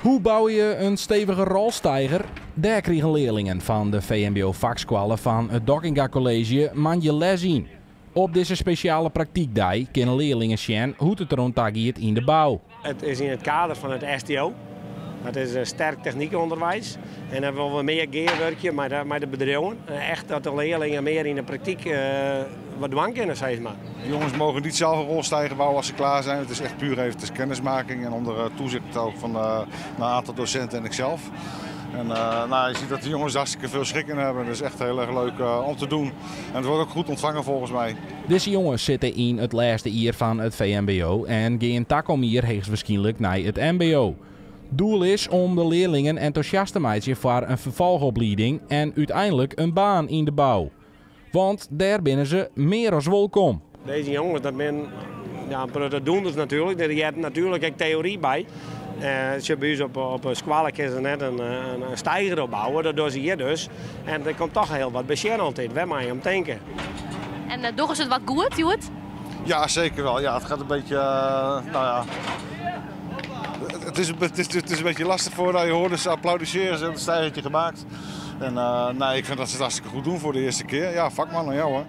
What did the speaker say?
Hoe bouwe je in stevige rolsteiger? Dêr krigen learlingen fan de VMBO-fakskoalle fan it Dockinga College moandei les yn. Op dizze spesjale praktykdei kinne learlingen sjen hoe't it deroan ta giet yn de bou. It is yn it kader fan it STO. Dat is sterk technykonderwiis. En dan wolle we mear gearwurkje mei de bedriuwen. Echt dat de learlingen mear yn de praktyk wat dwaan kinne, sis mar. De jongens mogen niet zelf een rolsteiger bouwen als ze klaar zijn. Het is echt puur even ter kennismaking en onder toezicht ook van een aantal docenten en ikzelf. En nou, je ziet dat de jongens hartstikke veel schik in hebben. Dat is echt heel erg leuk om te doen. En het wordt ook goed ontvangen volgens mij. Dizze jongens sitte yn it lêste jier fan it VMBO en gean takom jier heechstwierskynlik nei it MBO. Doel is om de learlingen entûsjast te meitsjen foar in ferfolchoplieding en úteinlik in baan yn de bou. Want dêr binne se mear as wolkom. Dizze jonges, dat binne, ja, in protte dûnders natuerlik. Dêr heart natuerlik ek teory by. Sjoch, by ús op skoalle kinne se net in steiger opbouwe, dat dogge se hjir dus. En der komt toch hiel wat by sjen altyd, wêr moatte je om tinke. En dogge se it wat goed, hjoed? Ja, zeker wel. Ja, het gaat een beetje, nou ja, het is een beetje lastig voor. Je hoorde ze applaudisseren, ze hebben het steigertje gemaakt. En nee, ik vind dat ze het hartstikke goed doen voor de eerste keer. Ja, vakmannen, ja hoor.